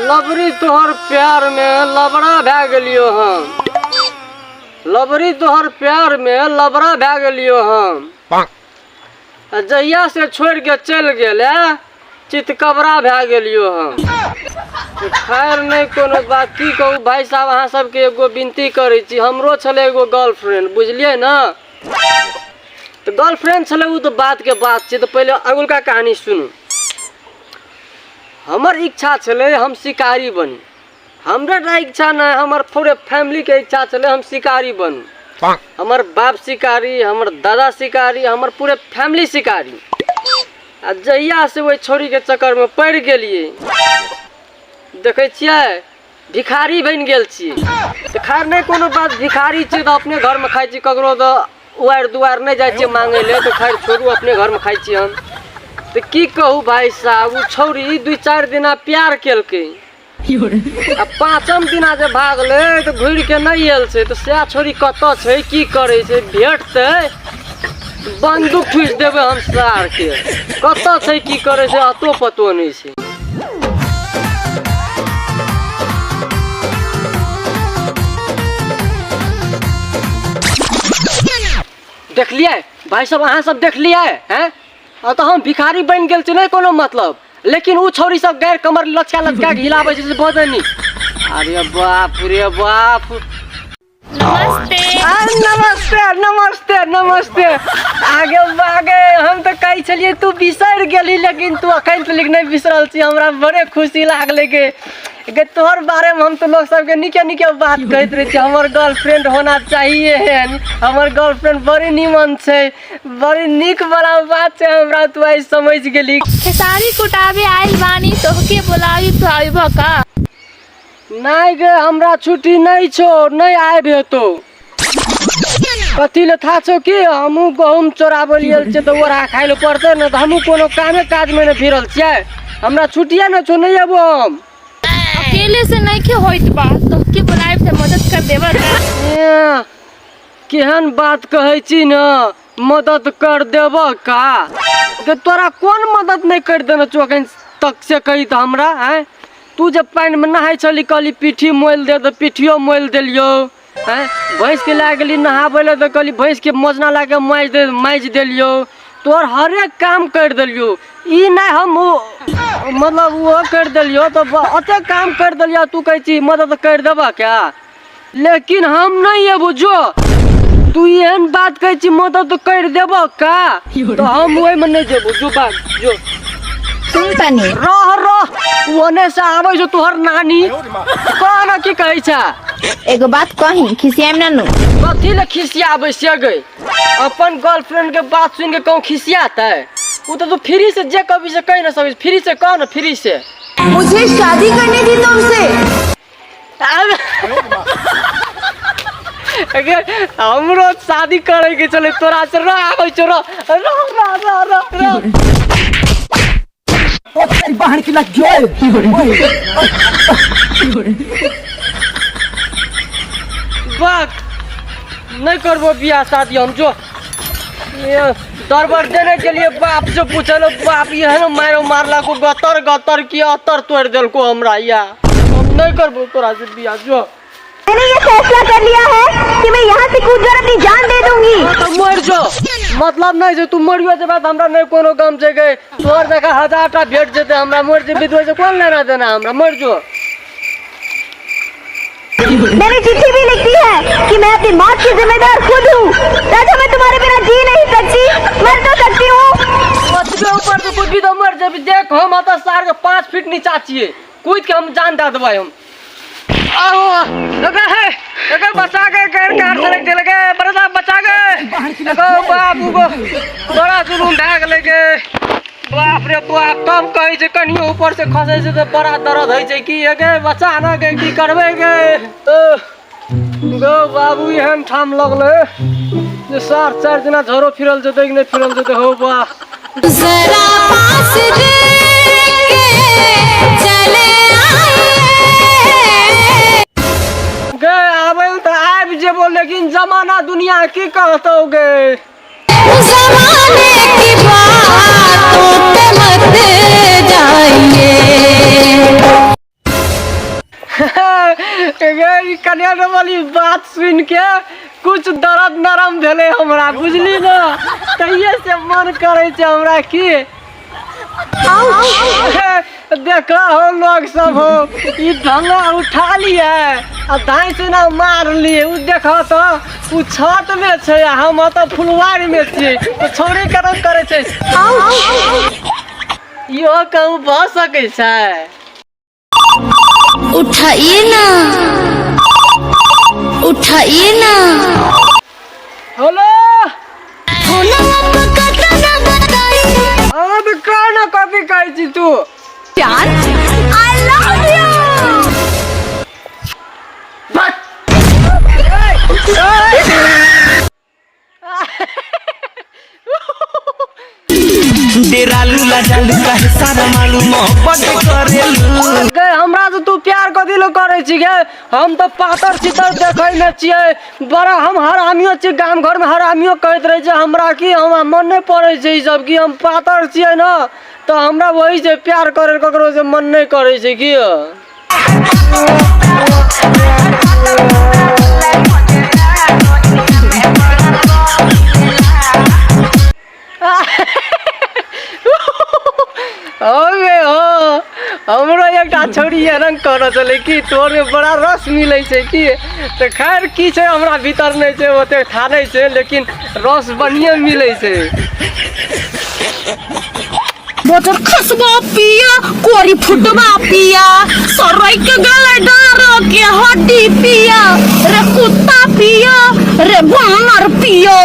लबरी तोहर प्यार में लबड़ा भए गेलियो हम। लबरी तोहर प्यार में लबड़ा भए गेलियो हम। आ जहिया से छोड़ि के चलि गेल चितकबरा भए गेलियो हम। खैर नहि कोनो बात, की कहू भाई साहब, अहाँ सबके एगो विनती करै छी। हमरो छलै एगो गर्लफ्रेंड, बुझलियै ने? तऽ गर्लफ्रेंड छलै ओ तऽ बातके बात छै। तऽ पहिले अगुलका कहानी सुनू। हमर इच्छा छलै हम शिकारी बनी। हमरे टा इच्छा नहि, हमर पूरे फैमिलीके इच्छा छलै हम शिकारी बनू। हमर बाप शिकारी, हमर दादा शिकारी, हमर पूरे फैमिली शिकारी। आ जहिया से ओहि छौड़ीके चक्करमे पड़ि गेलियै, देखै छियै भिखारी बनि गेल छी। तऽ खैर नहि कोनो बात, भिखारी छी तऽ अपने घरमे खाइ छी, ककरो तऽ उआरि दुआरि नहि जाइ छियै मांगै लए। तऽ खैर छोड़ू, अपने घरमे खाइ छी हम। तऽ की कहू भाय साहब, ओ छौड़ी 2-4 दिना प्यार केलकै आ पाँचम दिना जे भागलै तऽ घुरि के नहि आयल छै। तऽ सएह छौड़ी कतऽ छै, की करै छै, भेटतै बंदूक ठुसि देबै हम सारके। कतऽ छै, की करै छै, अतो पतो नहि छै। देखलियै भाई सब, अहाँ सब देखलियै हैं? तऽ हम भिखारी बनि गेल छी, नहि कोनो मतलब, लेकिन ओ छौड़ी सब गैर कमर लचका लचका के हिलाबै छै से बदनी। अरे बाप रे बाप। नमस्ते। नमस्ते नमस्ते नमस्ते। आगे आगे हम तऽ कहै छलियै तू बिसरि गेली, लेकिन तू अखन तक नहि बिसरल छी। हमरा बड़े खुशी लागलै गे। गे तोहर बारेमे हम तऽ लोक सबके नीके नीके बात कहैत रहै छी, हमर गर्लफ्रेंड होना चाहिए, हमर गर्लफ्रेंड बड़ी नीमन छै, बड़ी नीक बड़ा बात छै। हमरा तू आइ समझ गेली। खेसारी कुटाबे आइल बानी, तोहके बोलाबी तो आइबह का? नहि गे, हमरा छुट्टी नहि छौ, नहि आबि हेतौ। कथी ले था छौ कि हमहूँ गहूम चोराबै लए गेल छियै तऽ ओरा खाइ लए पड़तै ने, तऽ हमहूँ कोनो कामे काजमे नहि फिरल छियै। हमरा छुट्टिए नहि छौ, नहि अयबो हम। अकेले से नइखे होइत बा, तोहके बोलाबी त मदद कर देबह का? ए, केहन बात कहै छी ने, मदद कर देबह का? गे तोरा कोन मदद नहि करि देने छौ अखन तक से कही तऽ हमरा? आँय, तू जे पानिमे नहाइ छली, कहली पीठी मोलि दे, तऽ पीठियो मोलि देलियौ। आँय, भैंसके लए गेली नहाबै लए, तऽ कहली भैंसके मोजना लए कऽ माजि दे, माजि देलियौ। तोहर हरेक काम करि देलियौ। ई नहि हम ओ मतलब ओहो करि देलियौ। तऽ एतेक काम करि देलियौ, तू कहै छी मदद करि देबह क्या? लेकिन हम नहि अयबो। जो तू एहन बात कहै छी मदद करि देबह का, तऽ हम ओहिमे नहि जेबो। जो बात जो। सुन तनी। रह रह, ओने से आबै छौ तोहर नानी। कह न, की कहै छै? एगो बात कही, खिसियाम ना नु? कथी ले खिसियाबै से गई? अपन गर्लफ्रेंड के बात सुन के कहूँ खिसियातै? ओ तऽ तू फ्री से जे कभी से कहि न सकै। फ्री से कह न, फ्री से। मुझे शादी करनी थी तुमसे। अगे, हमरो शादी करे के चले तोरा से। रह, आबै छौ, रह रह रह रह रह रह। बहन की लग बक, नहीं करबो बियाह शादी हम। जो ये दरबर देने के लिए बाप से पूछल, बाप ये ना मारो मारला को गतर गतर की अतर तोड़ देलको हमरा। या हम नहीं करबो तोरा से बियाह, जो। मैंने ये फैसला कर लिया है कि मैं यहाँ से कूद कर अपनी जान दे दूंगी। हाँ, तो मर जो, मतलब नहीं जे तू मरियो जेबा तऽ हमरा नहीं कोनो गम छै गे। तोहर जकाँ हजार टा भेट जेतै हमरा, मर जेबी तऽ ओहिसँ कोन लेना देना हमरा, मर जो। मैंने चिट्ठी भी लिख दी है कि मैं अपनी मौत की जिम्मेदार खुद हूँ। राजा, मैं तुम्हारे बिना जी नहीं सकती, मर तो सकती हूँ। ओतबे ऊपर से कूदबी तऽ मर जेबी। देख, हम एतऽ सार के 5 फीट नीचा छियै, कूद के हम जान दए देबै हम। आहो लगा है, लगा, बचा गए, गैर कार से लग लगे बड़ा, बचा गए गो बाबू गो, बड़ा जुलूम भए गेलै गे। बाप रे बाप, तब कहै छै कनियो ऊपर से खसै छै तऽ बड़ा दर्द होइ छै। की हे गे, बचा ना गे, की करबै गे? गो बाबू, एहन ठाम लगलै जे सार 4 दिना झरो फिरल जेतै कि नहि फिरल जेतै? हौ बा, जरा पास देख के चले आइए। गे आबै तऽ आबि जेबो, लेकिन जमाना दुनिया की कहतौ गे? जमाने की बातों पे मत जाइए। गे, कन्या वाली बात सुन के कुछ दर्द नरम भेलै हमरा, बुझली ने? तहिए से मन करै छै हमरा की देखा हो लोग सब हो, ई ढंगा उठा लिए आ धाई से ना मार लिए। उ देखा तो उ छत में छै आ हम तऽ फुलवारी में छियै, तऽ छौड़ी करम करै छै। इहो कहूँ भऽ सकै छै। उठाइए ना, उठाइए ना। हेलो, अब कौन कथी कहै छी तू? I love you. डेरालू लजालू काहे सारा मालूम मोहब्बत करेलू। गे, हमरा से तू प्यार कथी लए करै छी गे? हम तऽ पातर चितर देखै मे छियै बड़ा, हम हरामियो छियै। गाम घर मे हरामियो कहैत रहै छै हमरा कि हमरा मन नहि पड़ै छै ई सब कि हम पातर छियै ने, तऽ हमरा वही से प्यार करै ककरो से मन नहि करै छै की। हो गे हो, हमरो एकटा छौड़ी एहन करऽ छलै कि तोहर में बड़ा रस मिलै छै की। तऽ खैर की छै, हमरा भीतर नहि छै, ओते था नहि छै, लेकिन रस बढ़िए मिलै छै। बोतल खसबा पिया, कोरी फुटबा पिया, सरई के गले डार के हड्डी पिया, रे कुत्ता पिया, रे बानर पिया।